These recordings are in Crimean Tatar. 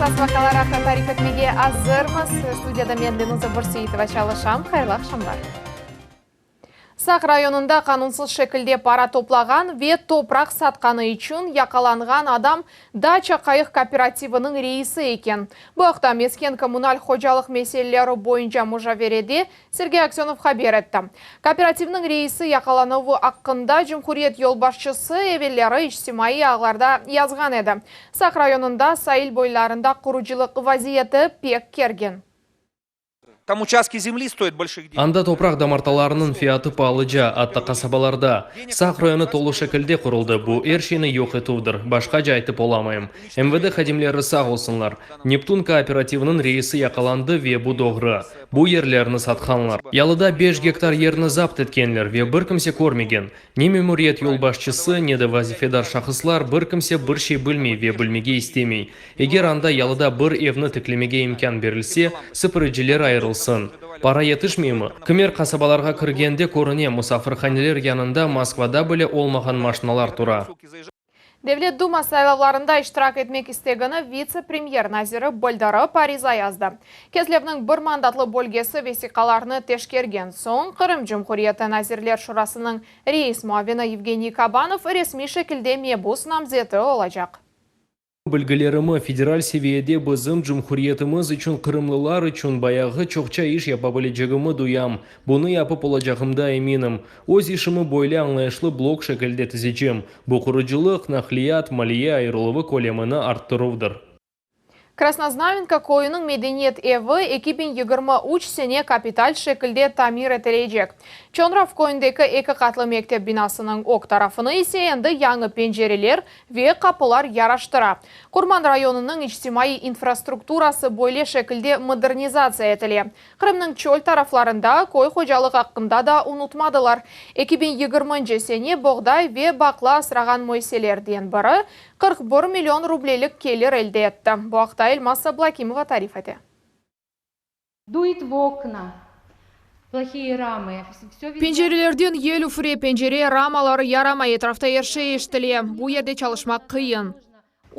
Esas vaqialar aqta tarif etmege azırmız. Studiyada men, Lenuza Börseitova, çalışam. Hayırlı aqşamlar. Saq rayonında qanunsız şekilde para toplağan ve topraq satqanı içün yaqalanğan adam Daça qayıq kooperativiniñ reisi eken. Bu aqta mesken-kommunal hocalıq meseleleri boyunca mujaverede Sergey Aksönov haber etti. Kooperativniñ reisi yaqalanuvı aqqında cumhuriyet yolbaşçısı evelleri içtimaiy ağlarda yazğan edi. Saq rayonında sail boylarında qurucılıq vaziyeti pek kergin. Tam uçastki zemli stoyat bolşih deneg. Anda topraq damartalarınıñ fiyatı paalıca, atta qasabalarda. Saq rayonı tolu şekilde quruldı, bu er şeyni yoq etüvdir, başqaca aytıp olamayım. MVD hadimleri sağ olsunlar. Neptun kooperativiniñ reisi yaqalandı ve bu doğru. Bu yerlerni satqanlar. Yalıda beş gektar yerni zapt etkenler ve bir kimse körmegen. Ne memuriyet yolbaşçısı, ne de vazifedar şahıslar, bir kimse bir şey bilmey ve bilmege istemey. Eger anda yalıda bir evni tiklemege imkân berilse, sipiriciler ayırılsın. Para yetişmeymi? Kimer qasabalarğa kirgende körüne, musafirhaneler yanında Moskvada bile olmağan maşinalar tura. Devlet Duma saylavlarında iştirak etmek istegini vitse-premyer naziri bildirip, ariza yazdı. Kezlevniñ bir mandatlı bölgesi vesiqalarnı teşkergen soñ, Qırım Cumhuriyeti Nazirler Şurasınıñ reis muavini Yevgeniy Kabanov resmiy şekilde mebus namzeti olacaq. Bilgilerimi, federal seviyede bizim cumhuriyetimiz içün, qırımlılar içün bayağı çoqça iş yapa bilecegimi duyam. Bunı yapıp olacağımda eminim. Öz işimi böyle añlayışlı blok şekilde tizecem, bu qurucılıq, naqliyat, maliye ayırıluvı kölemini arttıruvdır. Krasnoznamenka köyüniñ medeniyet evi 2023 sene kapital şekilde tamir etilecek. Çonrav köyündeki eki qatlı mektep binasınıñ ög tarafını ise endi yañı pencereler ve qapılar yaraştıra. Qurman rayonınıñ içtimaiy infrastrukturası böyle şekilde modernizatsiya etile. Qırımnıñ çöl taraflarında köy hocalıq aqqında da unutmadılar. 2020-nci sene boğday ve baqla asrağan müessiselerden biri 41 million rublelik kelir elde etti. Bu aqta Elmaz Ablâkimova tarif ete. Дует в okna, plохие ramı, vse. Pencerelerden yel üfüre, pencere ramaları yaramay, etrafta er şey eşitile. Bu yerde çalışmaq qıyın.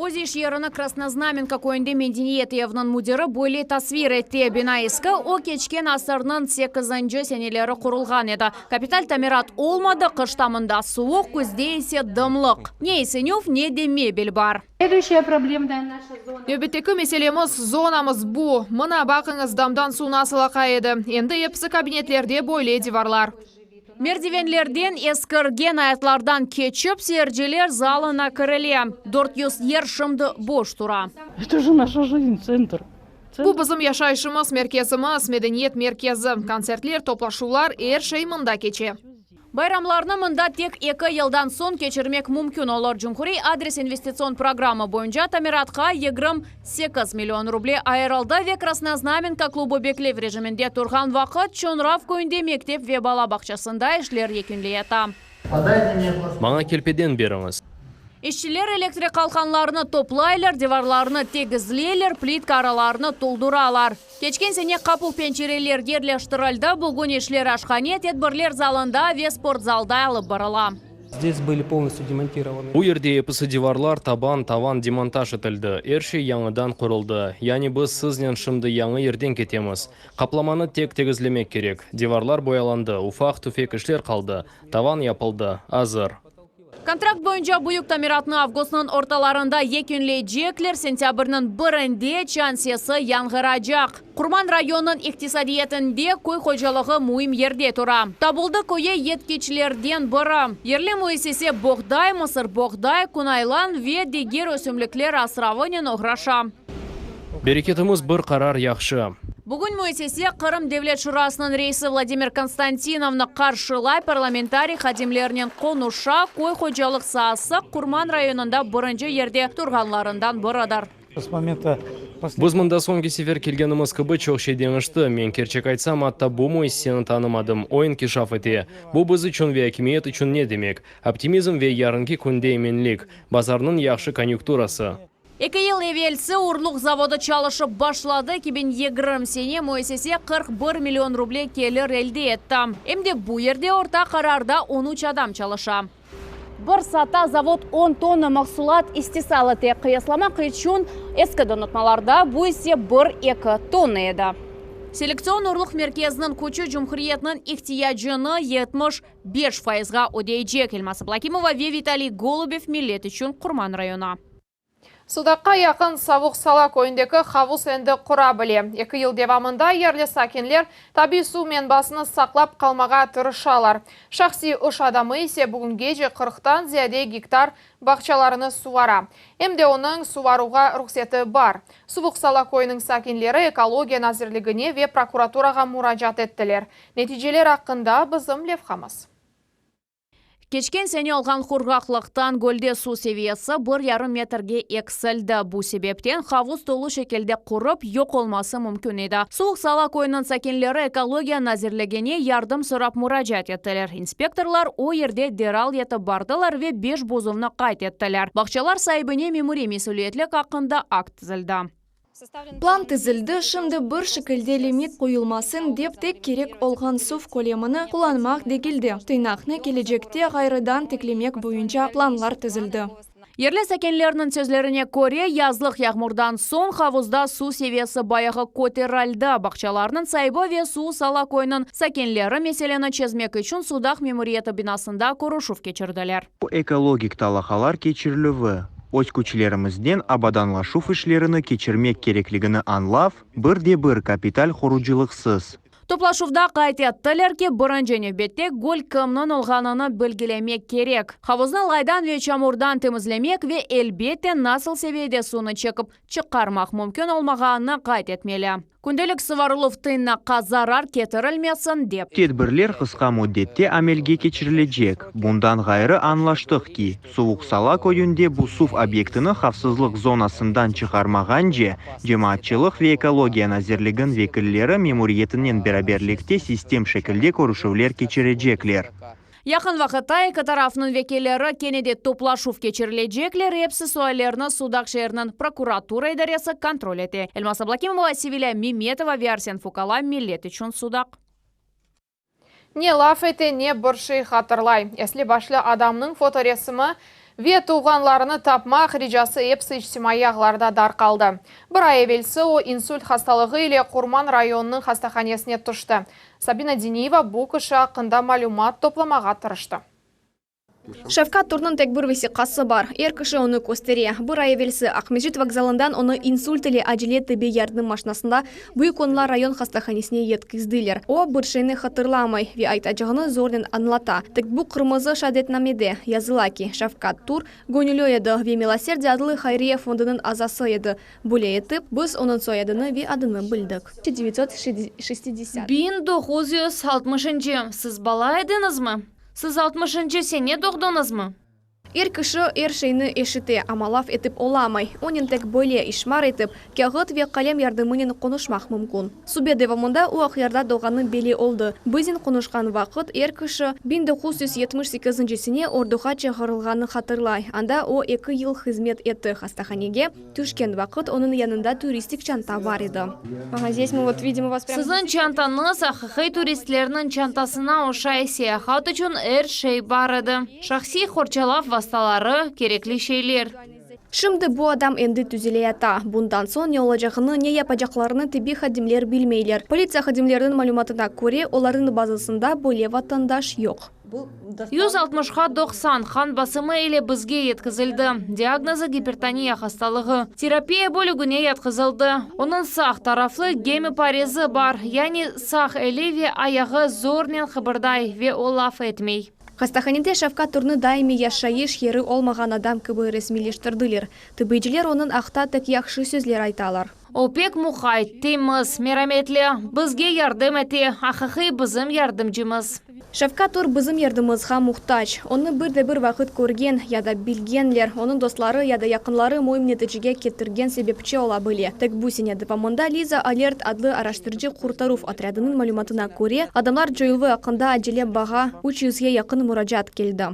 Öz iş yerini Krasnoznamenka köyünde medeniyet eviniñ müdiri böyle tasvir etti, Bina eski, o keçken asırnıñ sekizinci seneleri qurulğan edi. Kapital tamirat olmadı, qışta mında suvuq, küzde ise dımlıq. Ne isinüv, ne de mebel bar. Следующая проблемная наша зона. Nevbetteki meselemiz, zonamız bu. Mına, baqıñız, damdan suv nasıl aqa edi. Endi episi kabinetlerde böyle divarlar. Merdivenlerden, eskirgen ayatlardan keçip, seyirciler zalına kirile. 400 yer şimdi boş tura. Это же наша жизнь, центр. Bu bizim yaşayışımız, merkezimiz, medeniyet merkezi. Kontsertler, toplaşuvlar, er şey mında keçe. Bayramlarnı mında tek eki yıldan soñ keçirmek mümkün olur. Cumhuriy adres investitsion programma boyunca tamiratqa 28 million ruble ayırıldı ve Krasnoznamenka klubı beklev rejiminde turğan vaqıt Çonrav köyünde mektep ve bala bağçasında işler yekünleyata. Maña kelpeden beriñiz. İşçiler elektrik qalqanlarını toplaylar, divarlarnı tegizleyler, plitka aralarını tolduralar. Keçken sene qapu pencereler yerleştirildi, bugün işler aşhane, tedbirler zalında ve sportzalda alıp barıla. Здесь были полностью демонтированы. Bu yerde episi divarlar, taban, tavan demontaj etildi. Er şey yañıdan quruldı. Yani biz siznen şimdi yañı yerden ketemiz. Qaplamanı tek tegizlemek kerek. Divarlar boyalandı, ufaq-tüfek işler qaldı. Tavan yapıldı, azır. Kontrakt boyunca büyük tamiratnı avgustnıñ ortalarında yekünleycekler, sentâbrniñ birinde çañ sesi yañğıracaq. Qurman rayonınıñ iqtisadiyatında köy hocalığı müim yerde tura. Tabuldı köyü yetkicilerden biri. Yerli müessise boğday, mısırboğday, künaylan ve diger ösümlikler asravınen oğraşa. Bereketimiz bir qarar yahşı. Bugün müessise Qırım Devlet Şurasınıñ reisi Vladimir Konstantinovnı qarşılay, parlamentariy hadimlerinen qonuşa, köy hocalıq saası Qurman rayonında birinci yerde turğanlarından biridir. С момента Biz mında soñki sefer kelgenimiz kibi çoq şey deñişti. Men, kerçek aytsam, atta bu müessiseni tanımadım. O inkişaf ete. Bu biz içün ve akimiyet içün ne demek? Optimizm ve yarınki künde eminlik. Bazarnıñ yahşı konyukturası. Eki yıl evelsi urluq zavodı çalışıp başladı, 2020 sene müessise 41 million ruble kelir elde etti. Em de bu yerde orta qararda 13 adam çalışa. Bir saatta zavod on tonna mahsulat istisal ete. Qıyaslamaq içün, eski donatmalarda bu ise bir-eki tonna edi. Selektsion urluq merkeziniñ küçü cumhuriyetniñ ihtiyacını 75 fayızğa ödeycek. Elmaz Ablâkimova ve Vitaliy Golubev, Millet içün, Qurman rayonı. Sudaqqa yaqın Savuq Sala köyündeki havuz endi qura bile. Eki yıl devamında yerli sakinler tabiy suv menbasını saqlap qalmağa tırışalar. Şahsiy iş adamı ise bugüngece qırqtan ziyade gektar bağçalarını suvara. Em de onıñ suvaruvğa ruhseti bar. Suvuq Sala köyüniñ sakinleri Ekologiya nazirligine ve prokuraturağa muracaat ettiler. Neticeler aqqında bizim levhamız. Keçken sene olğan qurğaqlıqtan gölde suv seviyesi bir yarım metrge eksildi. Bu sebepten havuz tolu şekilde qurıp, yoq olması mümkün edi. Suvuq Sala köyüniñ sakinleri Ekologiya nazirligine yardım sorap muracaat ettiler. İnspektorlar o yerde deral yetip bardılar ve beş bozuvnı qayd ettiler. Bağçalar saibine memuriy mesüliyetlik aqqında akt tizildi. Plan tizildi, şimdi bir şekilde limit qoyulmasın dep tek kerek olğan suv kölemini qullanmaq degil de, tıynaqnı kelecekte ğayrıdan tiklemek boyunca planlar tizildi. Yerli sakinlerniñ sözlerine köre, yazlıq yağmurdan soñ havuzda suv seviyesi bayağı köterildi. Bağçalarnıñ saibi ve Suv Sala köyüniñ sakinleri meseleni çezmek içün Sudaq memuriyeti binasında körüşüv keçirdiler. Bu ekologik talaqalar keçirilüvi, öz küçlerimiznen abadanlaşuv işlerini keçirmek kerekligini añlav, bir de bir kapital qorucılıqsız. Toplaşuvda qayd ettiler ki, birinci nevbette göl kimniñ olğanını belgilemek kerek, havuznı laydan ve çamurdan temizlemek ve, elbette, nasıl seviyede suvnı çekip çıqarmaq mümkün olmağanını qayd etmeli. Kündelik suvarıluv tıynaqqa zarar ketirilmesin dep. Tedbirler qısqa müddette amelge keçirilecek. Bundan ğayrı añlaştıq ki, Suvuq Sala köyünde bu suv obyektini havfsızlıq zonasından çıqarmağance, Cemaatçılıq ve ekologiya nazirligin vekilleri memuriyetinen beraberlikte sistem şekilde körüşüvler keçirecekler. Yaqın vaqıtta eki tarafnıñ vekilleri kene de toplaşuv keçirilecekler, epsi suallerni Sudaq şeeriniñ prokuratura idaresi kontrol ete. Elmaz Ablâkimova, Sevilâ Memetova ve Arsen Fukala, Millet içün Sudaq. Ne laf ete, ne bir şey hatırlay. Esli-başlı adamnıñ fotoresimi ve tuvğanlarını tapmaq ricası episi içtimaiy ağlarda darqaldı. Bir ay evelsi o, insult hastalığı ile Qurman rayonınıñ hastahanesine tüşti. Sabina Diniyeva bu kişi aqqında malümat toplamağa tırıştı. Şevkat Turnıñ tek bir vesiqası bar, er kişi onı köstere. Bir ay evelsi Aqmescit vokzalından onı insult ile acele tibbiy yardım maşinasında Büyük Onlar rayon hastahanesine yetkizdiler. O, bir şeyni hatırlamay ve aytacağını zornen añlata. Tek bu qırmızı şeadetnamede yazıla ki, Şevkat Tur göñülli edi ve Miloserdiye adlı hayriye fondunıñ azası edi. Böyle etip, biz onıñ soyadını ve adını bildik. 1960-ncı. Siz bala ediñizmi? Siz altmışıncı sene doğdıñızmı? Er kişi er şeyni eşite, amma laf etip olamay. Onen tek böyle işmar etip, kâğıt ve qalem yardımınen qonuşmaq mümkün. Subet devamında o Aqyarda doğğanı belli oldı. Biznen qonuşqan vaqıt er kişi 1978-nci sene orduğa çağırılğanı hatırlay, anda o eki yıl hızmet etti, hastahanege Tüşken vaqıt onıñ yanında turistik çanta bar edi. Siziñ çantañız aqiqiy turistlerniñ çantasına oşay, seyahat içün er şey bar edi, şahsiy qorçalav vastaları, kerekli şeyler. Şimdi bu adam endi tüzeleyata. Bundan soñ ne olacağını, ne yapacaqlarını tibbiy hadimler bilmeyler. Politsiya hadimleriniñ malümatına köre, olarnıñ bazasında böyle vatandaş yoq. 160-qa 90 qan basımı ile bizge yetkizildi. Diagnozı gipertoniya hastalığı. Terapiya bölügine yatqızıldı. Onıñ sağ taraflı gemiparezi bar, yani sağ eli ve ayağı zornen qıbırday ve o laf etmey. Hastahanede Şavkat Turnı daimiy yaşayış yeri olmağan adam kibi resmiyleştirdiler. Tıbbiyciler onıñ aqta tek yahşı sözler aytalar. O pek muqayt, temiz, merametli, bizge yardım ete, aqiqiy bizim yardımcımız. Şavkat Tur bizim yardımımızğa muhtac. Onı bir de bir vaqıt körgen ya da bilgenler, onıñ dostları ya da yaqınları müim neticege ketirgen sebepçi ola bile. Tek bu sene devamında Liza Alert adlı araştırıcı-qurtaruv otrâdınıñ malümatına köre, adamlar coyuluvı aqqında acele bağa üç yüzge yaqın muracaat keldi.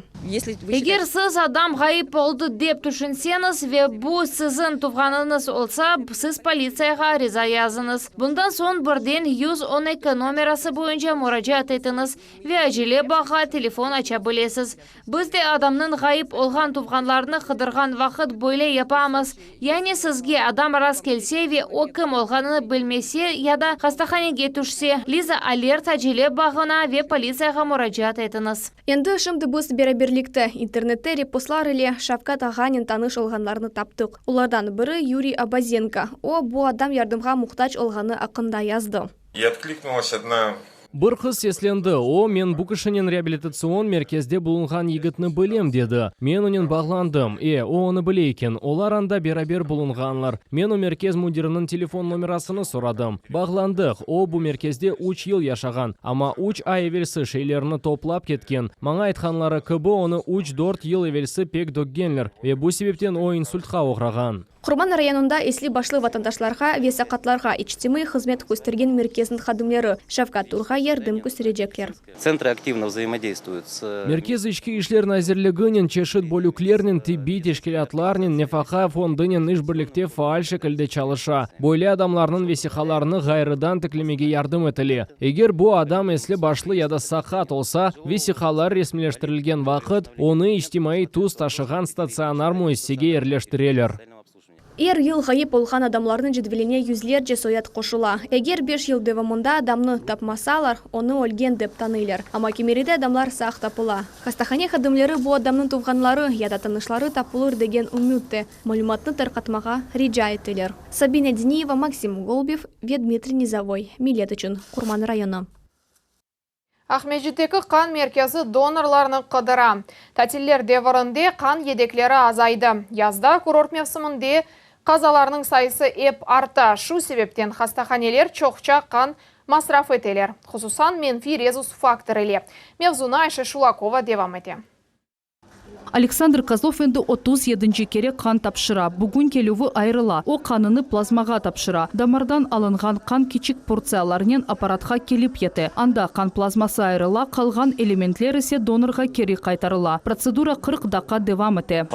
Eger siz adam ğayıp oldı dep tüşünseñiz ve bu siziñ tuvğanıñız olsa, siz politsiyağa ariza yazıñız. Bundan soñ birden 112 nomerası boyunca muracaat etiñiz ve. acele bağğa telefon aça bilesiz. Biz de adamnıñ ğayıp olğan tuvğanlarını qıdırğan vaqıt böyle yapamız. Yani sizge adam rastkelse ve o kim olğanını bilmese ya da hastahanege tüşse, Liza Alert acele bağına ve politsiyağa muracaat etiñiz. Endi şimdi biz beraberlikte, internette repostlar ile Şavkat ağanen tanış olğanlarnı taptıq. Olardan biri Yuriy Abazenko. O, bu adam yardımğa muhtac olğanı aqqında yazdı. И otklикнулась одна Bir qız seslendi, o, men bu kişinen reabilitatsion merkezde bulunğan yigitni bilem, dedi. Men onen bağlandım. E, o onı bile eken, olar anda beraber bulunğanlar. Men o merkez müdiriniñ telefon nomerasını soradım. Bağlandıq, o, bu merkezde üç yıl yaşağan, amma üç ay evelsi şeylerini toplap ketken. Maña aytqanları kibi, onı üç-dört yıl evelsi pek döggenler ve bu sebepten o insultqa oğrağan. Qurman rayonında esli-başlı vatandaşlarğa ve saqatlarğa içtimaiy hızmet köstergen merkezniñ hadimleri Şavkat Turğa yardım kösterecekler. Центры активно взаимодействуют с Merkez İçki işler nazirliginen, çeşit bölüklernen, tibbiy teşkilâtlarnen, nefaqa fondunen işbirlikte faal şekilde çalışa. Böyle adamlarnıñ vesiqalarını ğayrıdan tiklemege yardım etile. Eger bu adam esli-başlı ya da saqat olsa, vesiqalar resmiyleştirilgen vaqıt, onı içtimaiy tüs taşığan statsionar müessisege yerleştireler. Er yıl ğayıp olğan adamlarnıñ cedveline yüzlerce soyad qoşula. Eger beş yıl devamında adamnı tapmasalar, onı ölgen dep tanıylar. Amma kimeride adamlar sağ tapıla. Hastahane hadimleri bu adamnıñ tuvğanları ya da tanışları tapılır degen ümütte, malümatnı tarqatmağa rica eteler. Sabina Diniyeva, Maksim Golubev ve Dmitriy Nizovoy, Millet içün, Qurman rayonı. Aqmescitteki qan merkezi donorlarnı qıdıra. Tatiller devirinde qan yedekleri azaydı. Yazda, kurort mevsiminde qazalarnıñ sayısı ep arta. Şu sebepten hastahaneler çoqça qan masraf eteler, hususan menfiy rezus faktor ile. Mevzunı Ayşe Şulakova devam ete. Aleksandr Kozlov endi 37-nci kere qan tapşıra. Bugün kelüvi ayırıla. O, qanını plazmağa tapşıra. Damardan alınğan qan kiçik portsiyalarnen apparatqa kelip yete. Anda qan plazması ayırıla, qalğan elementler ise donorğa keri qaytarıla. Protsedura 40 daqqa devam ete.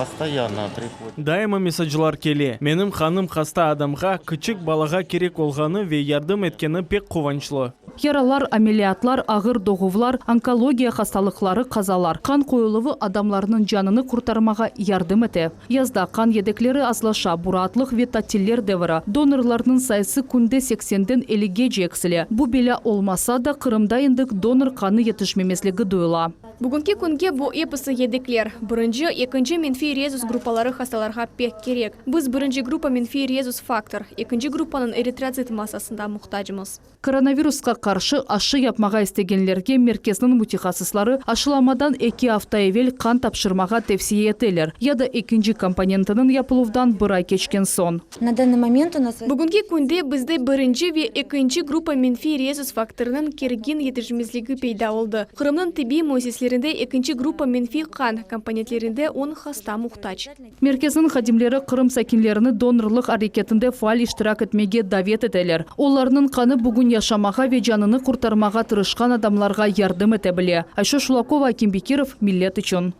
Daima mesaclar kele. Menim qanım hasta adamğa, kiçik balağa kerek olğanı ve yardım etkeni pek quvançlı. Yaralar, ameliyatlar, ağır doğuvlar, onkologiya hastalıqları, qazalar. Qan qoyuluvı adamlarnıñ canını qurtarmağa yardım ete. Yazda qan yedekleri azlaşa, bu raatlıq ve tatiller devri. Donorlarnıñ sayısı künde seksenden elligece eksile. Bu belâ olmasa da, Qırımda endi donor qanı yetişmemezligi duyula. Bugünki künge bu episi yedekler. Birinci, ekinci menfiy rezus gruppaları hastalarğa pek kerek. Biz birinci gruppa menfiy rezus faktor, ekinci gruppanıñ eritrotsit massasında muhtacmız. Koronavirusqa qarşı aşı yapmağa istegenlerge merkezniñ mütehassısları aşılamadan eki afta evel qan tapşırmağa tevsiye eteler, ya da ekinci komponentiniñ yapıluvdan bir ay keçken soñ. Na danıy moment u nas. Bugünki künde bizde birinci ve ekinci gruppa menfiy rezus faktorınıñ kergin yetişmezligi peyda oldı. Qırımnıñ tibbiy müessislerinde ekinci gruppa menfiy qan komponentlerinde on hasta muhtac. Merkezniñ hadimleri Qırım sakinlerini donorlıq areketinde faal iştirak etmege davet eteler. Olarnıñ qanı bugün yaşamağa ve canını qurtarmağa tırışqan adamlarğa yardım ete bile. Ayşe Şulakova, Akim Bekirov, Millet içün.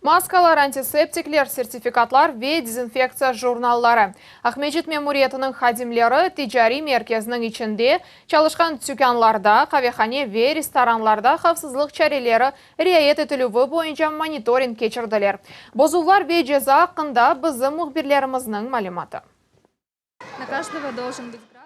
Maskalar, antiseptikler, sertifikatlar ve dezinfektsiya jurnalları. Aqmescit memuriyetiniñ hadimleri ticariy merkezniñ içinde çalışqan tükânlarda, qavehane ve restoranlarda havfsızlıq çareleri riayet etilüvi boyunca monitoring keçirdiler. Bozuvlar ve ceza aqqında bizim mühbirlerimizniñ malümatı.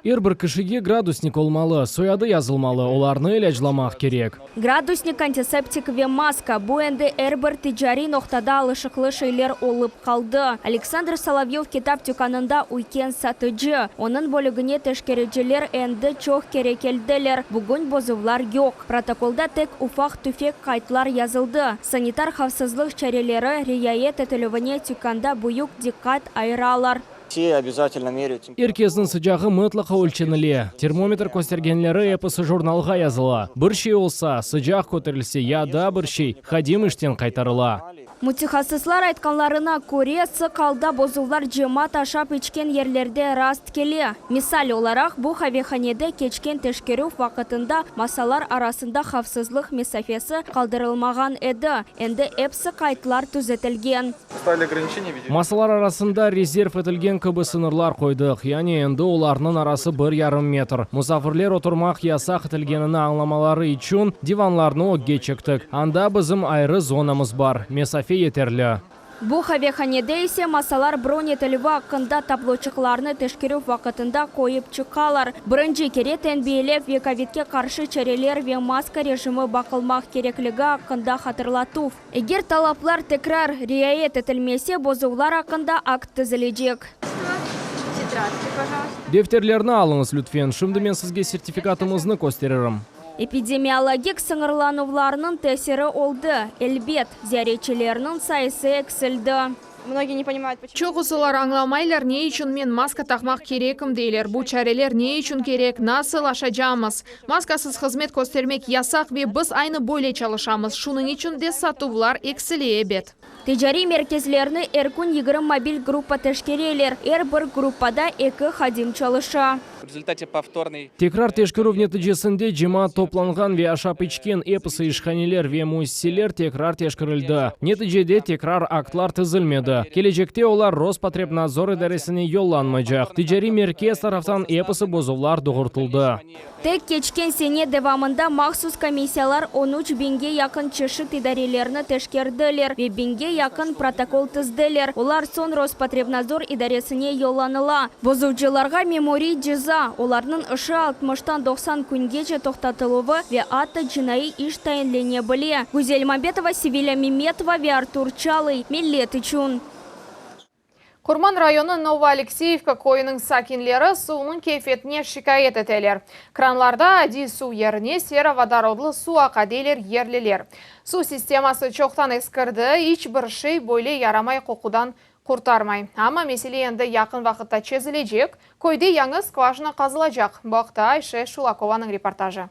Er bir kişige gradusnik olmalı, soyadı yazılmalı, olarnı ilâclamaq kerek. Gradusnik, antiseptik ve maska, bu endi er bir ticariy noqtada alışıqlı şeyler olıp qaldı. Aleksandr Solovyov kitap tükânında üyken satıcı. Onıñ bölügine teşkericiler endi çoq kere keldiler. Bugün bozuvlar yoq. Protokolda tek ufaq-tüfek qaydlar yazıldı. Sanitar havfsızlıq çareleri riayet etilüvine tükânda büyük diqqat ayıralar. Er kesniñ sıcağı mıtlaqa ölçenile. Termometr köstergenleri episi jurnalğa yazıla. Bir şey olsa, sıcaq köterilse ya daa bir şey, hadim işten qaytarıla. Mütehassıslar aytqanlarına köre, sıq alda bozuvlar cemaat aşap-içken yerlerde rast kele. Misal olaraq, bu qavehanede keçken teşkerüv vaqıtında masalar arasında havfsızlıq mesafesi qaldırılmağan edi, endi epsi qaydlar tüzetilgen. Masalar arasında rezerv etilgen kibi sıñırlar qoydıq, yani endi olarnıñ arası bir yarım metr. Musafirler oturmaq yasaq etilgenini añlamaları içün divanlarnı ögge çektik. Anda bizim ayrı zonamız bar, mesafe yeterli. Bu qavehanede ise masalar bron etilüvi aqqında tabloçıqlarnı teşkerüv vaqıtında qoyıp çıqalar. Birinci kere tenbiyelev ve kovidke qarşı çareler ve maska rejimi baqılmaq kerekligi aqqında hatırlatuv. Eger talaplar tekrar riayet etilmese, bozuvlar aqqında akt tizilecek. Defterlerni alıñız, lütfen, şimdi men sizge sertifikatımıznı kösteririm. Epidemiologik sıñırlanuvlarnıñ tesiri oldı, elbet, ziyaretçilerniñ sayısı eksildi. Çoqusılar añlamaylar, ne içün men maska taqmaq kerekim, deyler. Bu çareler ne içün kerek, nasıl aşacamız? Maskasız hızmet köstermek yasaq ve biz aynı böyle çalışamız, şunıñ içün de satuvlar eksile, ebet. Ticariy merkezlerni er kün 20 mobil gruppa teşkereler, er bir gruppada eki hadim çalışa. Tekrar teşkerüv neticesinde cemaat toplanğan ve aşap-içken episi işhaneler ve müessiseler tekrar teşkerildi. Neticede tekrar aktlar tizilmedi. Kelecekte olar Rospotrebnadzor idaresine yollanmaycaq. Ticariy merkez taraftan episi bozuvlar doğurtıldı. Tek keçken sene devamında mahsus komissiyalar on üç biñge yaqın çeşit idarelerni teşkerdiler ve biñge yaqın protokol tizdiler, olar soñ Rospotrebnadzor idaresine yollanıla. Bozuvcılarğa memuriy ceza, olarnıñ işi altmıştan 90 küngece toqtatıluvı ve atta cinaiy iş tayinlene bile. Güzel Mambetova, Sevilâ Memetova ve Artur Çalıy, Millet içün. Qurman rayonı Novoalekseyevka köyüniñ sakinleri suvnıñ keyfiyetine şikâyet eteler. Kranlarda adiy suv yerine serovodorodlı suv aqa, deyler yerliler. Suv sisteması çoqtan eskirdi, iç bir şey böyle yaramay qoqudan qurtarmay. Amma mesele endi yaqın vaqıtta çezilecek, köyde yañı skvajina qazılacaq. Bu aqta Ayşe Şulakovanıñ reportajı.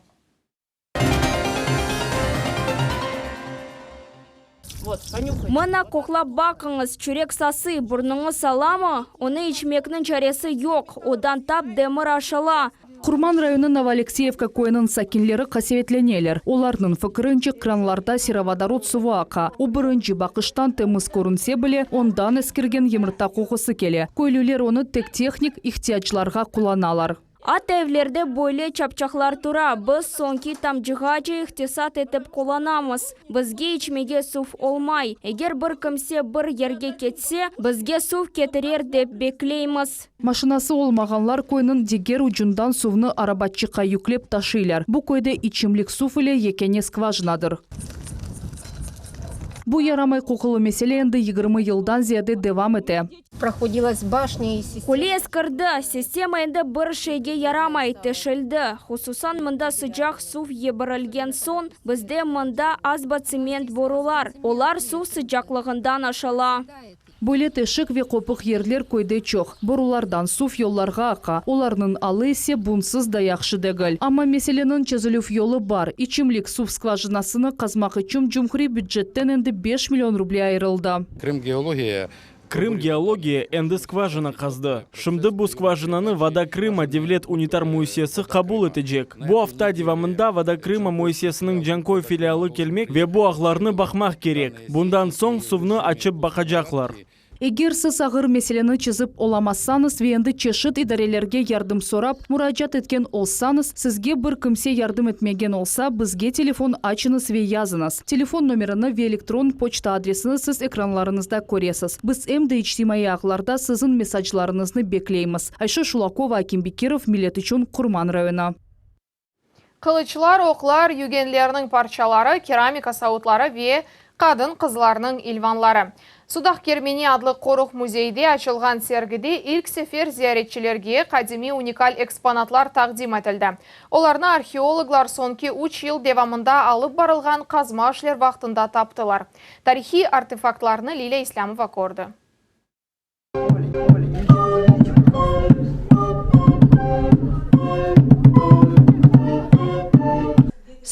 Mına, qoqlap baqıñız, çörek sasıy, burnuñız alamı? Onı içmekniñ çaresi yoq, odan tap demir aşala. Qurman rayonı Novoalekseyevka köyüniñ sakinleri qasevetleneler. Olarnıñ fikirince, kranlarda serovodorod suvı aqa. O, birinci baqıştan temiz körünse bile, ondan eskirgen yımırta qoqusı kele. Köylüler onı tek tehnik ihtiyaclarğa qullanalar. Atta evlerde böyle çapçaqlar tura, biz soñki tamcığace iqtisat etip qullanamız. Bizge içmege suv olmay. Eger bir kimse bir yerge ketse, bizge suv ketirer dep bekleymiz. Maşinası olmağanlar köyniñ diger ucundan suvnı arabaçıqqa yüklep taşıylar. Bu köyde içimlik suv ile yekâne skvajinadır. Bu yaramay qoqulı mesele endi 20 yıldan ziyade devam ete. Qule eskirdi, sistema endi bir şeyge yaramay, teşildi. Hususan mında sıcaq suv yiberilgen soñ, bizde mında azbotsement borular, olar suv sıcaqlığından aşala. Böyle teşik ve qopuq yerler köyde çoq. Borulardan suv yollarğa aqa, olarnıñ alı ise bunsız da yahşı degil. Amma meseleniñ çezilüv yolu bar, içimlik suv skvajinasını qazmaq içün cumhuriy büccetten endi 5 million ruble ayırıldı. Krım geologiya Krım geologiya endi skvajina qazdı. Şimdi bu skvajinanı Voda Krıma devlet unitar müessisesi qabul etecek. Bu afta devamında Voda Krıma müessisesiniñ Canköy filialı kelmek ve bu ağlarnı baqmaq kerek. Bundan soñ suvnı açıp baqacaqlar. Eger siz ağır meseleni çezip olamazsañız ve endi çeşit idarelerge yardım sorap, muracaat etken olsañız, sizge bir kimse yardım etmegen olsa, bizge telefon açıñız ve yazıñız. Telefon nomerini ve elektron poçta adresini siz ekranlarıñızda köresiz. Biz em de içtimaiy ağlarda siziñ mesaclarıñıznı bekleymiz. Ayşe Şulakova, Akim Bekirov, Millet içün, Qurman rayonı. Qılıçlar, oqlar, yügenlerniñ parçaları, keramika savutları ve qadın-qızlarnıñ ilvanları. Sudaq Kermeni adlı qoruq müzeyde açılğan sergide ilk sefer ziyaretçilerge qadimiy unikal eksponatlar taqdim etildi. Olarnı arheologlar soñki üç yıl devamında alıp barılğan qazma işler vaqtında taptılar. Tarihiy artefaktlarnı Lilâ İslâmova kördi.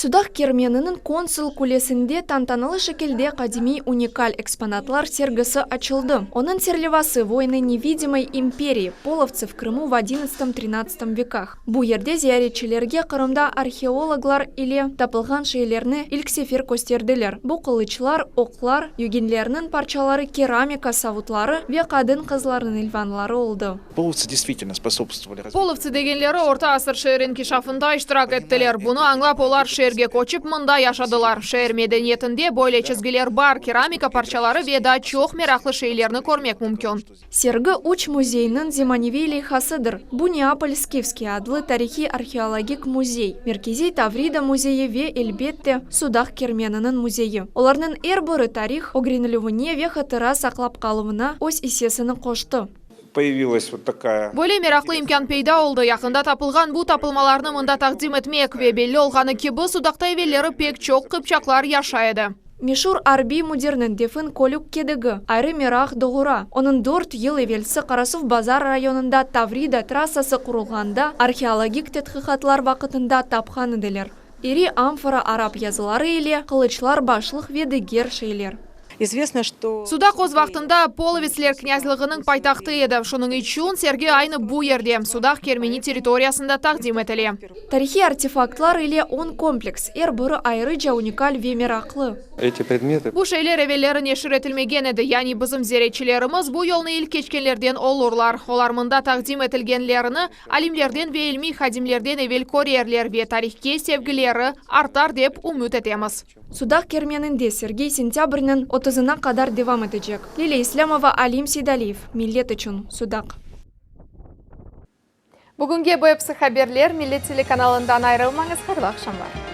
Sudaq kermeniniñ Konsul kulesinde tantanalı şekilde qadimiy unikal eksponatlar sergisi açıldı. Onıñ serlevası Voiny nevidimoy imperii, polovtsı v Krımu v odinnatstom-trinadtsatom vekah. Bu yerde ziyaretçilerge Qırımda arheologlar ile tapılğan şeylerni ilk sefer kösterdiler. Bu qılıçlar, oqlar, yügenlerniñ parçaları, keramika savutları ve qadın-qızlarnıñ ilvanları oldı. Polovtsı deystvitelno sposobstvovali razvitiyu. Polovtsı degenleri orta asır şeer inkişafında iştirak ettiler. Bunı añlap, olar şeerge köçip, mında yaşadılar. Şeer medeniyetinde böyle çizgiler bar, keramika parçaları ve daa çoq meraqlı şeylerni körmek mümkün. Sergi üç müzeyniñ zemaneviy leyhasıdır. Bu Neapol Skifskiy adlı tarihiy-arheologik müzey, Merkeziy Tavrida müzeyi ve, elbette, Sudaq kermeniniñ müzeyi. Olarnıñ er biri tarih ögrenilüvine ve hatıra saqlap qaluvına öz issesini qoştı. Poyavilas vot takaya. Böyle meraqlı imkân peyda oldı, yaqında tapılğan bu tapılmalarnı mında taqdim etmek. Ve belli olğanı kibi, Sudaqta evelleri pek çoq qıpçaqlar yaşay edi. Meşur arbiy müdirniñ defin kölük kedigi ayrı meraq doğura. Onıñ dört yıl evelsi Qarasuvbazar rayonında Tavrida trassası qurulğanda arheologik tedqiqatlar vaqıtında tapqan ediler. İri amfora arap yazıları ile qılıçlar, başlıq ve diger şeyler. İzvestno, çto. Sudaq öz vaqtında Polovetsler knâzlığınıñ paytahtı edi, şunıñ içün sergi aynı bu yerde, Sudaq Kermeni territoriyasında taqdim etile. Tarihiy artefaktlar ile on kompleks, er biri ayrıca unikal ve meraqlı. Eti predmetı. Bu şeyler evelleri neşir etilmegen edi, yani bizim ziyaretçilerimiz bu yolnı ilk keçkenlerden olurlar. Olar mında taqdim etilgenlerini alimlerden ve ilmiy hadimlerden evel körerler ve tarihke sevgileri artar dep ümüt etemiz. Sudaq kermeninde sergi sentâbrniñ otuzına qadar devam etecek. Lilâ İslâmova, Alim Seydaliyev, Millet içün, Sudaq. Bugünge bu episi haberler, Millet telekanalından ayrılmañız, hayırlı aqşamlar.